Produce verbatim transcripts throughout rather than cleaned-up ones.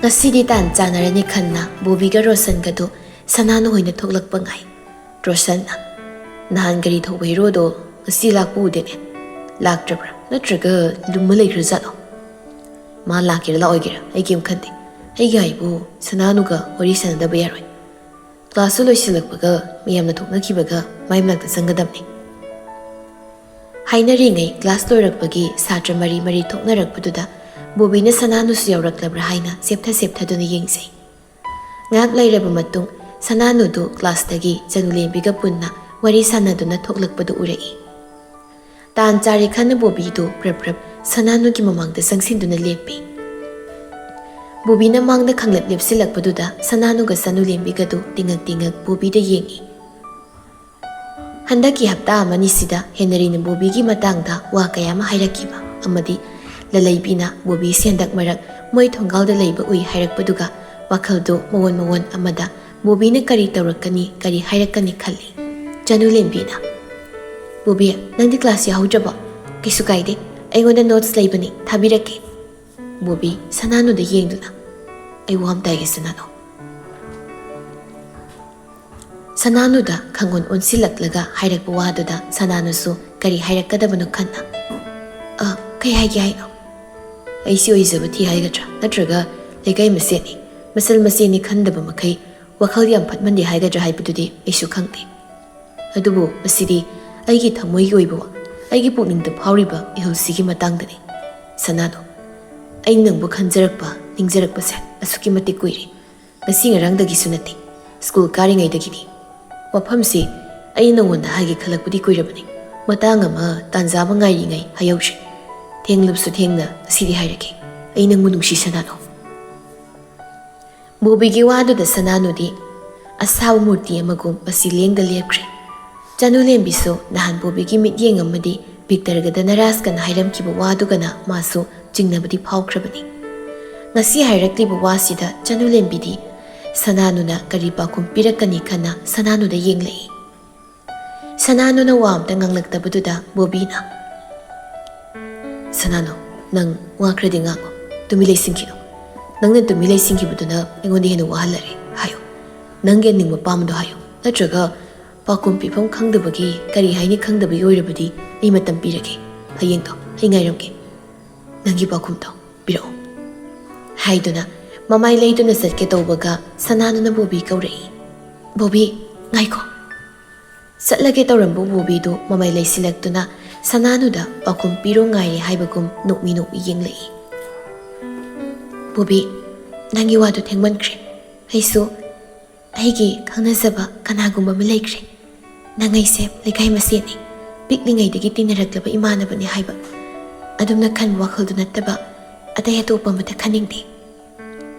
"ꯉꯁꯤꯗꯤ ꯇꯥꯟ ꯆꯥꯟꯅꯔꯅꯤ" ꯈꯟꯅ ꯕꯣꯕꯤꯒ ꯔꯣꯁꯟꯒꯗꯨ ꯁꯅꯥꯅꯨ ꯍꯣꯏꯅ ꯊꯣꯛꯂꯛꯄ ꯉꯥꯏ꯫ ꯔꯣꯁꯟꯅ, "ꯅꯍꯥꯟ ꯒꯥꯔꯤ ꯊꯧꯕ ꯍꯤꯔꯣꯗꯣ ꯉꯁꯤ ꯂꯥꯛꯄ ꯎꯗꯦꯅꯦ꯫ ꯂꯥꯛꯇ꯭ꯔꯕ꯭ꯔꯥ? ꯅꯠꯇ꯭ꯔꯒ ꯂꯨꯝꯃ ꯂꯩꯈ꯭ꯔꯖꯥꯠꯂꯣ?" "ꯃꯥ ꯂꯥꯛꯀꯦꯔꯥ ꯂꯥꯛꯑꯣꯏꯒꯦꯔꯥ ꯑꯩ ꯀꯩꯝ ꯈꯟꯗꯦ꯫ ꯑꯩꯒꯤ ꯍꯥꯏꯕꯨ ꯁꯅꯥꯅꯨꯒ ꯋꯥꯔꯤ ꯁꯥꯟꯅꯗꯕ ꯌꯥꯔꯣꯏ꯫ ꯀ꯭ꯂꯥꯁꯁꯨ ꯂꯣꯏꯁꯤꯜꯂꯛꯄꯒ ꯃꯌꯥꯝꯅ ꯊꯣꯛꯅꯈꯤꯕꯒ ꯃꯥꯏ ꯃꯅꯥꯛꯇ ꯆꯪꯒꯗꯕꯅꯤ"꯫ ꯍꯥꯏꯅꯔꯤꯉꯩ ꯀ꯭ꯂꯥꯁ ꯂꯣꯏꯔꯛꯄꯒꯤ ꯁꯥꯇ꯭ꯔ ꯃꯔꯤ ꯃꯔꯤ ꯊꯣꯛꯅꯔꯛꯄꯗꯨꯗ ꯕꯣꯕꯤꯅ ꯁꯅꯥꯅꯨꯁꯨ ꯌꯥꯎꯔꯛꯂꯕ꯭ꯔꯥ ꯍꯥꯏꯅ ꯁꯦꯞꯊ ꯁꯦꯞꯊꯗꯨꯅ ꯌꯦꯡꯖꯩ꯫ ꯉꯥꯏꯍꯥꯛ ꯂꯩꯔꯕ ꯃꯇꯨꯡ ꯁꯅꯥꯅꯨꯗꯨ ꯀ꯭ꯂꯥꯁꯇꯒꯤ ꯆꯅꯨꯂꯦꯝꯕꯤꯒ ꯄꯨꯟꯅ ꯋꯥꯔꯤ ꯁꯥꯟꯅꯗꯨꯅ ꯊꯣꯛꯂꯛꯄꯗꯨ ꯎꯔꯛꯏ꯫ ꯇꯥꯟ ꯆꯥꯔꯦ ꯈꯟꯅ ꯕꯣꯕꯤꯗꯨ ꯄ꯭ꯔꯞ ꯄ꯭ꯔꯞ ꯁꯅꯥꯅꯨꯒꯤ ꯃꯃꯥꯡꯗ ꯆꯪꯁꯤꯟꯗꯨꯅ ꯂꯦꯞꯄꯤ꯫ ꯕꯣꯕꯤꯅ ꯃꯥꯡꯗ ꯈꯪꯂꯦꯞ ꯂꯦꯞꯁꯤꯜꯂꯛꯄꯗꯨꯗ ꯁꯅꯥꯅꯨꯒ ꯆꯅꯨꯂꯦꯝꯕꯤꯒꯗꯨ ꯇꯤꯉꯛ ꯇꯤꯉꯛ ꯕꯣꯕꯤꯗ ꯌꯦꯡꯏ꯫ ꯍꯟꯗꯛꯀꯤ ꯍꯞꯇꯥ ꯑꯃꯅꯤꯁꯤꯗ ꯍꯦꯅꯔꯤꯅ ꯕꯣꯕꯤꯒꯤ ꯃꯇꯥꯡꯗ ꯋꯥ ꯀꯌꯥ ꯑꯃ ꯍꯥꯏꯔꯛꯈꯤꯕ ꯑꯃꯗꯤ ꯂꯂꯩꯕꯤꯅ ꯕꯣꯕꯤꯁꯦ ꯍꯟꯗꯛ ꯃꯔꯛ ꯃꯣꯏ ꯊꯣꯡꯒꯥꯜꯗ ꯂꯩꯕ ꯎꯏ ꯍꯥꯏꯔꯛꯄꯗꯨꯒ ꯋꯥꯈꯜꯗꯨ ꯃꯑꯣꯟ ꯃꯑꯣꯟ ꯑꯃꯗ ꯕꯣꯕꯤꯅ ꯀꯔꯤ ꯇꯧꯔꯛꯀꯅꯤ, ꯀꯔꯤ ꯍꯥꯏꯔꯛꯀꯅꯤ ꯈꯜꯂꯤ꯫ ꯆꯅꯨꯂꯦꯝꯕꯤꯅ, "ꯕꯣꯕꯤ, ꯅꯪꯗꯤ ꯀ꯭ꯂꯥꯁ ꯌꯥꯎꯍꯧꯗ꯭ꯔꯕꯣ? ꯀꯩꯁꯨ ꯀꯥꯏꯗꯦ, ꯑꯩꯉꯣꯟꯗ ꯅꯣꯠꯁ ꯂꯩꯕꯅꯤ, ꯊꯥꯕꯤꯔꯛꯀꯦ"꯫ ꯕꯣꯕꯤ ꯁꯅꯥꯅꯨꯗ ꯌꯦꯡꯗꯨꯅ, "ꯑꯩ ꯋꯥ ꯑꯃ ꯇꯥꯏꯒꯦ ꯁꯅꯥꯅꯨ"꯫ ꯁꯅꯥꯅꯨꯗ ꯈꯪꯑꯣꯟ ꯑꯣꯟꯁꯤꯜꯂꯛꯂꯒ ꯍꯥꯏꯔꯛꯄ ꯋꯥꯗꯨꯗ ꯁꯅꯥꯅꯨꯁꯨ ꯀꯔꯤ ꯍꯥꯏꯔꯛꯀꯗꯕꯅꯣ ꯈꯟꯅ, "ꯑ, ꯀꯩ ꯍꯥꯏꯒꯦ ꯍꯥꯏꯅꯣ? ꯑꯩꯁꯤ ꯑꯣꯏꯖꯕ ꯊꯤ ꯍꯥꯏꯒꯗ꯭ꯔꯥ? ꯅꯠꯇ꯭ꯔꯒ ꯂꯩꯀꯥꯏ ꯃꯁꯦꯟꯅꯤ, ꯃꯁꯜ ꯃꯆꯦꯅꯤ ꯈꯟꯗꯕ ꯃꯈꯩ ꯋꯥꯈꯜ ꯌꯥꯝ ꯐꯠꯃꯟꯗꯦ ꯍꯥꯏꯒꯗ꯭ꯔꯥ ꯍꯥꯏꯕꯗꯨꯗꯤ ꯑꯩꯁꯨ ꯈꯪꯗꯦ꯫ ꯑꯗꯨꯕꯨ ꯃꯁꯤꯗꯤ ꯑꯩꯒꯤ ꯊꯃꯣꯏꯒꯤ ꯑꯣꯏꯕ ꯋꯥ, ꯑꯩꯒꯤ ꯄꯨꯛꯅꯤꯡꯗ ꯐꯥꯎꯔꯤꯕ ꯏꯍꯨꯜꯁꯤꯒꯤ ꯃꯇꯥꯡꯗꯅꯤ꯫ ꯁꯅꯥꯅꯨ, ꯑꯩ ꯅꯪꯕꯨ ꯈꯟꯖꯔꯛꯄ, ꯅꯤꯡꯖꯔꯛꯄꯁꯦ ꯑꯁꯨꯛꯀꯤ ꯃꯇꯤꯛ ꯀꯨꯏꯔꯦ꯫ ꯉꯁꯤ ꯉꯔꯥꯡꯗꯒꯤꯁꯨ ꯅꯠꯇꯦ, ꯁ꯭ꯀꯨꯜ ꯀꯥꯔꯤꯉꯩꯗꯒꯤꯅꯤ꯫ ꯋꯥꯐꯝꯁꯤ ꯑꯩ ꯅꯉꯣꯟꯗ ꯍꯥꯏꯒꯦ ꯈꯜꯂꯛꯄꯗꯤ ꯀꯨꯏꯔꯕꯅꯤ꯫ ꯃꯇꯥꯡ ꯑꯃ ꯇꯥꯟꯖꯥ ꯑꯃ ꯉꯥꯏꯔꯤꯉꯩ ꯍꯥꯏꯍꯧꯁꯤ꯫ ꯊꯦꯡꯂꯕꯁꯨ ꯊꯦꯡꯅ ꯉꯁꯤꯗꯤ ꯍꯥꯏꯔꯛꯀꯦ꯫ ꯑꯩ ꯅꯪꯕꯨ ꯅꯨꯡꯁꯤ ꯁꯅꯥꯅꯨ"꯫ ꯕꯣꯕꯤꯒꯤ ꯋꯥꯗꯨꯗ ꯁꯅꯥꯅꯨꯗꯤ ꯑꯁꯥꯕ ꯃꯨꯔꯇꯤ ꯑꯃꯒꯨꯝ ꯃꯁꯤ ꯂꯦꯡꯗ ꯂꯦꯞꯈ꯭ꯔꯦ꯫ ꯆꯅꯨꯂꯦꯝꯕꯤꯁꯨ ꯅꯍꯥꯟ ꯕꯣꯕꯤꯒꯤ ꯃꯤꯠꯌꯦꯡ ꯑꯃꯗꯤ ꯚꯤꯛꯇꯔꯒ ꯙꯅꯔꯥꯖꯀꯅ ꯍꯥꯏꯔꯝꯈꯤꯕ ꯋꯥꯗꯨꯒꯅ ꯃꯥꯁꯨ ꯆꯤꯡꯅꯕꯗꯤ ꯐꯥꯎꯈ꯭ꯔꯕꯅꯤ꯫ ꯉꯁꯤ ꯍꯥꯏꯔꯛꯂꯤꯕ ꯋꯥꯁꯤꯗ ꯆꯅꯨꯂꯦꯝꯕꯤꯗꯤ ꯁꯅꯥꯅꯨꯅ ꯀꯔꯤ ꯄꯥꯎꯈꯨꯝ ꯄꯤꯔꯛꯀꯅꯤ ꯈꯟꯅ ꯁꯅꯥꯅꯨꯗ ꯌꯦꯡꯂꯛꯏ꯫ ꯁꯅꯥꯅꯨꯅ ꯋꯥ ꯑꯝꯇ ꯉꯥꯡꯂꯛꯇꯕꯗꯨꯗ ꯕꯣꯕꯤꯅ, "ꯁꯅꯥꯅꯨ, ꯅꯪ ꯋꯥ ꯈꯔꯗꯤ ꯉꯥꯡꯉꯣ, ꯇꯨꯃꯤꯟ ꯂꯩꯁꯤꯟꯈꯤꯅꯨ꯫ ꯅꯪꯅ ꯇꯨꯃꯤ ꯂꯩꯁꯤꯟꯈꯤꯕꯗꯨꯅ ꯑꯩꯉꯣꯟꯗ ꯍꯦꯟꯅ ꯋꯥꯍꯜꯂꯔꯦ꯫ ꯍꯥꯏꯌꯨ, ꯅꯪꯒꯤ ꯑꯅꯤꯡꯕ ꯄꯥꯝꯕꯗꯣ ꯍꯥꯏꯌꯨ, ꯅꯠꯇ꯭ꯔꯒ ꯄꯥꯎꯈꯨꯝ ꯄꯤꯐꯝ ꯈꯪꯗꯕꯒꯤ, ꯀꯔꯤ ꯍꯥꯏꯅꯤ ꯈꯪꯗꯕꯒꯤ ꯑꯣꯏꯔꯕꯗꯤ ꯑꯩ ꯃꯇꯝ ꯄꯤꯔꯒꯦ꯫ ꯍꯌꯦꯡꯗꯣ ꯑꯩ ꯉꯥꯏꯔꯝꯒꯦ꯫ ꯅꯪꯒꯤ ꯄꯥꯎꯈꯨꯝꯗꯣ ꯄꯤꯔꯛꯑꯣ꯫ ꯍꯥꯏꯗꯨꯅ ꯃꯃꯥꯏ ꯂꯩꯗꯨꯅ ꯆꯠꯀꯦ ꯇꯧꯕꯒ ꯁꯅꯥꯅꯨꯅ ꯕꯣꯕꯤ ꯀꯧꯔꯛꯏ꯫ "ꯕꯣꯕꯤ, ꯉꯥꯏꯈꯣ!" ꯆꯠꯂꯒꯦ ꯇꯧꯔꯝꯕ ꯕꯣꯕꯤꯗꯨ ꯃꯃꯥꯏ ꯂꯩꯁꯤꯜꯂꯛꯇꯨꯅ ꯁꯅꯥꯅꯨꯗ ꯄꯥꯎꯈꯨꯝ ꯄꯤꯔꯣ ꯉꯥꯏꯔꯦ ꯍꯥꯏꯕꯒꯨꯝ ꯅꯣꯛꯃꯤ ꯅꯣꯛꯃꯤ ꯌꯦꯡꯂꯛꯏ꯫ "ꯕꯣꯕꯤ, ꯅꯪꯒꯤ ꯋꯥꯗꯨ ꯊꯦꯡꯃꯟꯈ꯭ꯔꯦ꯫ ꯑꯩꯁꯨ ꯑꯩꯒꯤ ꯈꯪꯅꯖꯕ ꯀꯅꯥꯒꯨꯝꯕ ꯑꯃ ꯂꯩꯈ꯭ꯔꯦ꯫ ꯅꯪ ꯑꯩꯁꯦ ꯂꯩꯀꯥꯏ ꯃꯁꯦꯟꯅꯤ꯫ ꯄꯤꯛꯂꯤꯉꯩꯗꯒꯤ ꯇꯤꯟꯅꯔꯛꯂꯕ ꯏꯃꯥꯟꯅꯕꯅꯤ ꯍꯥꯏꯕ ꯑꯗꯨꯝꯅ ꯈꯟꯕ ꯋꯥꯈꯜꯗꯨ ꯅꯠꯇꯕ ꯑꯇꯩ ꯑꯇꯣꯞꯄ ꯑꯃꯠꯇ ꯈꯟꯅꯤꯡꯗꯦ꯫"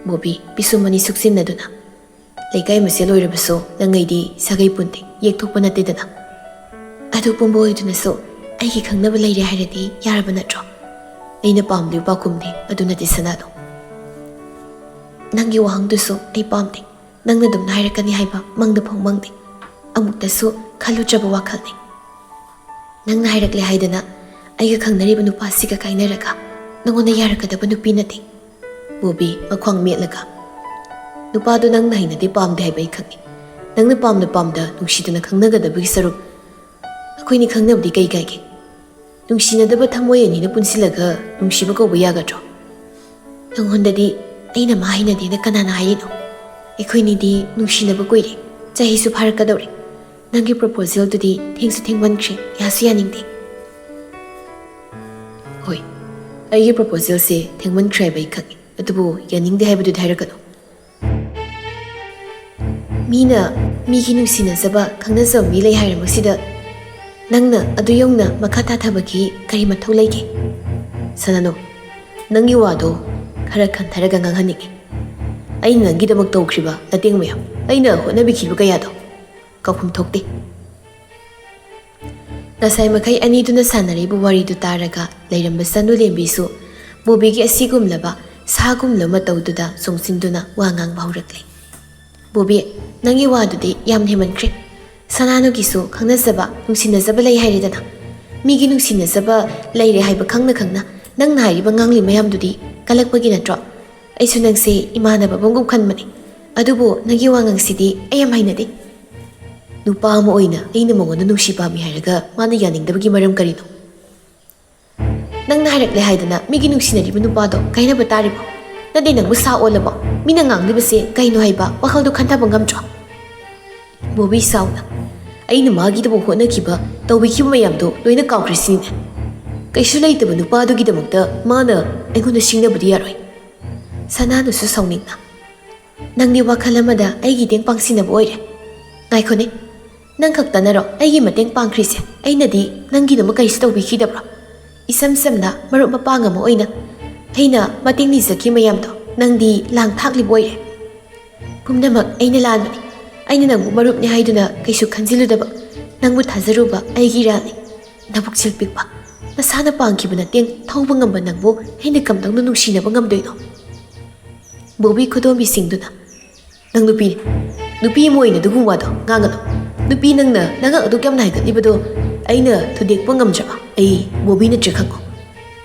ꯕꯣꯕꯤ ꯄꯤꯁꯨꯝ ꯑꯅꯤ ꯁꯨꯛꯆꯤꯟꯅꯗꯨꯅ, "ꯂꯩꯀꯥꯏ ꯃꯁꯦꯜ ꯑꯣꯏꯔꯕꯁꯨ ꯅꯪ ꯑꯩꯗꯤ ꯁꯥꯒꯩ ꯄꯨꯟꯗꯦ, ꯌꯦꯛꯊꯣꯛꯄ ꯅꯠꯇꯦꯗꯅ꯫ ꯑꯗꯨ ꯄꯨꯝꯕ ꯑꯣꯏꯗꯨꯅꯁꯨ ꯑꯩꯒꯤ ꯈꯪꯅꯕ ꯂꯩꯔꯦ ꯍꯥꯏꯔꯗꯤ ꯌꯥꯔꯕ ꯅꯠꯇ꯭ꯔꯣ? ꯑꯩꯅ ꯄꯥꯝꯂꯤꯕ ꯄꯥꯎꯈꯨꯝꯗꯤ ꯑꯗꯨ ꯅꯠꯇꯦ ꯁꯅꯥꯗꯣ꯫ ꯅꯪꯒꯤ ꯋꯥꯍꯪꯗꯨꯁꯨ ꯑꯩ ꯄꯥꯝꯗꯦ꯫ ꯅꯪꯅ ꯑꯗꯨꯝꯅ ꯍꯥꯏꯔꯛꯀꯅꯤ ꯍꯥꯏꯕ ꯃꯪꯗ ꯐꯥꯎ ꯃꯪꯗꯦ꯫ ꯑꯃꯨꯛꯇꯁꯨ ꯈꯜꯂꯨꯗ꯭ꯔꯕ ꯋꯥꯈꯜꯅꯤ꯫ ꯅꯪꯅ ꯍꯥꯏꯔꯛꯂꯦ ꯍꯥꯏꯗꯅ ꯑꯩꯒ ꯈꯪꯅꯔꯤꯕ ꯅꯨꯄꯥꯁꯤꯒ ꯀꯥꯏꯅꯔꯒ ꯅꯉꯣꯟꯗ ꯌꯥꯔꯛꯀꯗꯕ ꯅꯨꯄꯤ ꯅꯠꯇꯦ꯫" ꯕꯣꯕꯤ ꯃꯈ꯭ꯋꯥꯡ ꯃꯦꯠꯂꯒ, "ꯅꯨꯄꯥꯗꯨ ꯅꯪꯅ ꯍꯩꯅꯗꯦ, ꯄꯥꯝꯗꯦ ꯍꯥꯏꯕ ꯑꯩ ꯈꯪꯏ꯫ ꯅꯪꯅ ꯄꯥꯝꯅ ꯄꯥꯝꯗ ꯅꯨꯡꯁꯤꯗꯅ ꯈꯪꯅꯒꯗꯕꯒꯤ ꯁꯔꯨꯛ ꯑꯩꯈꯣꯏꯅꯤ ꯈꯪꯅꯕꯗꯤ ꯀꯩ ꯀꯥꯏꯒꯦ? ꯅꯨꯡꯁꯤꯅꯗꯕ ꯊꯃꯣꯏ ꯑꯅꯤꯅ ꯄꯨꯟꯁꯤꯜꯂꯒ ꯅꯨꯡꯁꯤꯕ ꯀꯧꯕ ꯌꯥꯒꯗ꯭ꯔꯣ? ꯅꯪꯉꯣꯟꯗꯗꯤ ꯑꯩꯅ ꯃꯥ ꯍꯩꯅꯗꯦꯅ ꯀꯅꯥꯅ ꯍꯥꯏꯔꯤꯅꯣ? ꯑꯩꯈꯣꯏꯅꯤꯗꯤ ꯅꯨꯡꯁꯤꯅꯕ ꯀꯨꯏꯔꯦ, ꯆꯍꯤꯁꯨ ꯐꯥꯔꯛꯀꯗꯧꯔꯦ꯫ ꯅꯪꯒꯤ ꯄ꯭ꯔꯣꯄꯣꯖꯦꯜꯗꯨꯗꯤ ꯊꯦꯡꯁꯨ ꯊꯦꯡꯃꯟꯈ꯭ꯔꯦ, ꯌꯥꯁꯨ ꯌꯥꯅꯤꯡꯗꯦ꯫" "ꯍꯣꯏ, ꯑꯩꯒꯤ ꯄ꯭ꯔꯣꯄꯣꯖꯦꯜꯁꯦ ꯊꯦꯡꯃꯟꯈ꯭ꯔꯦ ꯍꯥꯏꯕ ꯑꯩ ꯈꯪꯏ, ꯑꯗꯨꯕꯨ ꯌꯥꯅꯤꯡꯗꯦ ꯍꯥꯏꯕꯗꯨꯗꯤ ꯍꯥꯏꯔꯛꯀꯅꯨ꯫ ꯃꯤꯅ ꯃꯤꯒꯤ ꯅꯨꯡꯁꯤꯅꯖꯕ, ꯈꯪꯅꯖꯕ ꯃꯤ ꯂꯩ ꯍꯥꯏꯔꯃꯛꯁꯤꯗ ꯅꯪꯅ ꯑꯗꯨ ꯌꯧꯅ ꯃꯈꯥ ꯇꯥꯊꯕꯒꯤ ꯀꯔꯤ ꯃꯊꯧ ꯂꯩꯒꯦ?" "ꯁꯅꯥꯅꯨ, ꯅꯪꯒꯤ ꯋꯥꯗꯣ ꯈꯔ ꯈꯟꯊꯔꯒ ꯉꯥꯡꯍꯟꯅꯤꯡꯉꯤ꯫ ꯑꯩꯅ ꯅꯪꯒꯤꯗꯃꯛ ꯇꯧꯈ꯭ꯔꯤꯕ ꯃꯇꯦꯡ ꯃꯌꯥꯝ, ꯑꯩꯅ ꯍꯣꯠꯅꯕꯤꯈꯤꯕ ꯀꯌꯥꯗꯣ ꯀꯥꯎꯐꯝ ꯊꯣꯛꯇꯦ꯫" ꯉꯁꯥꯏ ꯃꯈꯩ ꯑꯅꯤꯗꯨꯅ ꯁꯥꯟꯅꯔꯤꯕ ꯋꯥꯔꯤꯗꯨ ꯇꯥꯔꯒ ꯂꯩꯔꯝꯕ ꯁꯅꯨ ꯂꯦꯝꯕꯤꯁꯨ ꯕꯣꯕꯤꯒꯤ ꯑꯁꯤꯒꯨꯝꯂꯕ ꯁꯥꯒꯨꯝꯂꯕ ꯃꯇꯧꯗꯨꯗ ꯆꯣꯡꯁꯤꯟꯗꯨꯅ ꯋꯥ ꯉꯥꯡꯕ ꯍꯧꯔꯛꯂꯦ꯫ "ꯕꯣꯕꯤ, ꯅꯪꯒꯤ ꯋꯥꯗꯨꯗꯤ ꯌꯥꯝ ꯍꯦꯟꯃꯟꯈ꯭ꯔꯦ꯫ ꯁꯅꯥꯅꯨꯒꯤꯁꯨ ꯈꯪꯅꯖꯕ, ꯅꯨꯡꯁꯤꯅꯖꯕ ꯂꯩ ꯍꯥꯏꯔꯦꯗꯅ꯫ ꯃꯤꯒꯤ ꯅꯨꯡꯁꯤꯅꯖꯕ ꯂꯩꯔꯦ ꯍꯥꯏꯕ ꯈꯪꯅ ꯈꯪꯅ ꯅꯪꯅ ꯍꯥꯏꯔꯤꯕ ꯉꯥꯡꯂꯤ ꯃꯌꯥꯝꯗꯨꯗꯤ ꯀꯜꯂꯛꯄꯒꯤ ꯅꯠꯇ꯭ꯔꯣ? ꯑꯩꯁꯨ ꯅꯪꯁꯦ ꯏꯃꯥꯟꯅꯕ ꯑꯃꯒꯨꯝ ꯈꯟꯕꯅꯦ, ꯑꯗꯨꯕꯨ ꯅꯪꯒꯤ ꯋꯥꯉꯥꯡꯁꯤꯗꯤ ꯑꯩ ꯌꯥꯝ ꯍꯩꯅꯗꯦ꯫ ꯅꯨꯄꯥ ꯑꯃ ꯑꯣꯏꯅ ꯑꯩꯅ ꯃꯉꯣꯟꯗ ꯅꯨꯡꯁꯤ ꯄꯥꯝꯃꯤ ꯍꯥꯏꯔꯒ ꯃꯥꯅ ꯌꯥꯅꯤꯡꯗꯕꯒꯤ ꯃꯔꯝ ꯀꯔꯤꯅꯣ? ꯅꯪꯅ ꯍꯥꯏꯔꯛꯂꯦ ꯍꯥꯏꯗꯅ ꯃꯤꯒꯤ ꯅꯨꯡꯁꯤꯅꯔꯤꯕ ꯅꯨꯄꯥꯗꯣ ꯀꯥꯏꯅꯕ ꯇꯥꯔꯤꯕꯣ? ꯅꯠꯇꯦ, ꯅꯪꯕꯨ ꯁꯥ ꯑꯣꯜꯂꯕꯣ? ꯃꯤꯅ ꯉꯥꯡꯂꯤꯕꯁꯦ ꯀꯩꯅꯣ ꯍꯥꯏꯕ ꯋꯥꯈꯜꯗꯣ ꯈꯟꯊꯕ ꯉꯝꯗ꯭ꯔꯣ? ꯕꯣꯕꯤ ꯁꯥꯎꯅ, ꯑꯩꯅ ꯃꯥꯒꯤꯗꯃꯛ ꯍꯣꯠꯅꯈꯤꯕ, ꯇꯧꯕꯤꯈꯤꯕ ꯃꯌꯥꯝꯗꯣ ꯂꯣꯏꯅ ꯀꯥꯎꯈ꯭ꯔꯦ ꯁꯤꯅꯤꯅꯦ꯫ ꯀꯩꯁꯨ ꯂꯩꯇꯕ ꯅꯨꯄꯥꯗꯨꯒꯤꯗꯃꯛꯇ ꯃꯥꯅ ꯑꯩꯉꯣꯟꯗ ꯁꯤꯡꯅꯕꯗꯤ ꯌꯥꯔꯣꯏ꯫ ꯁꯅꯥꯅꯁꯨ ꯁꯥꯎꯅꯤꯡꯅ, ꯅꯪꯗꯤ ꯋꯥꯈꯜ ꯑꯃꯗ ꯑꯩꯒꯤ ꯃꯇꯦꯡ ꯄꯥꯡꯁꯤꯟꯅꯕ ꯑꯣꯏꯔꯦ꯫ ꯉꯥꯏꯈꯣꯅꯦ, ꯅꯪ ꯈꯛꯇꯅꯔꯣ ꯑꯩꯒꯤ ꯃꯇꯦꯡ ꯄꯥꯡꯈ꯭ꯔꯤꯁꯦ? ꯑꯩꯅꯗꯤ ꯅꯪꯒꯤꯗꯃꯛ ꯀꯔꯤꯁꯨ ꯇꯧꯕꯤꯈꯤꯗꯕ꯭ꯔꯣ? ꯏꯁꯝ ꯁꯝꯅ ꯃꯔꯨꯞ ꯃꯄꯥꯡ ꯑꯃ ꯑꯣꯏꯅ ꯑꯩꯅ ꯃꯇꯦꯡ ꯅꯤꯖꯈꯤ ꯃꯌꯥꯝꯗꯣ ꯅꯪꯗꯤ ꯂꯥꯡ ꯊꯥꯛꯂꯤꯕ ꯑꯣꯏꯔꯦ꯫ ꯄꯨꯝꯅꯃꯛ ꯑꯩꯅ ꯂꯥꯟꯕꯅꯤ꯫ ꯑꯩꯅ ꯅꯪꯕꯨ ꯃꯔꯨꯞꯅꯤ ꯍꯥꯏꯗꯨꯅ ꯀꯩꯁꯨ ꯈꯟꯖꯤꯜꯂꯨꯗꯕ, ꯅꯪꯕꯨ ꯊꯥꯖꯔꯨꯕ ꯑꯩꯒꯤ ꯏꯔꯥꯜꯅꯤ꯫ ꯅꯕꯨꯛꯆꯦꯜ ꯄꯤꯛꯄ, ꯅꯁꯥꯅ ꯄꯥꯡꯈꯤꯕ ꯃꯇꯦꯡ ꯊꯧꯕ ꯉꯝꯕ ꯅꯪꯕꯨ ꯑꯩꯅ ꯀꯝꯗꯧꯅ ꯅꯨꯡꯁꯤꯅꯕ ꯉꯝꯗꯣꯏꯅꯣ? ꯕꯣꯕꯤ ꯈꯨꯗꯣꯝꯕꯤ ꯁꯤꯡꯗꯨꯅ, ꯅꯪ ꯅꯨꯄꯤꯅꯤ꯫ ꯅꯨꯄꯤ ꯑꯃ ꯑꯣꯏꯅ ꯑꯗꯨꯒꯨꯝꯕ ꯋꯥꯗꯣ ꯉꯥꯡꯒꯅꯨ꯫ ꯅꯨꯄꯤ ꯅꯪꯅ ꯅꯉꯛ ꯑꯗꯨꯛ ꯌꯥꯝꯅ ꯍꯥꯏꯒꯠꯂꯤꯕꯗꯣ ꯑꯩꯅ ꯊꯨꯗꯦꯛꯄ ꯉꯝꯗ꯭ꯔꯕ? ꯑꯩ ꯕꯣꯕꯤ ꯅꯠꯇ꯭ꯔꯦ ꯈꯪꯉꯣ꯫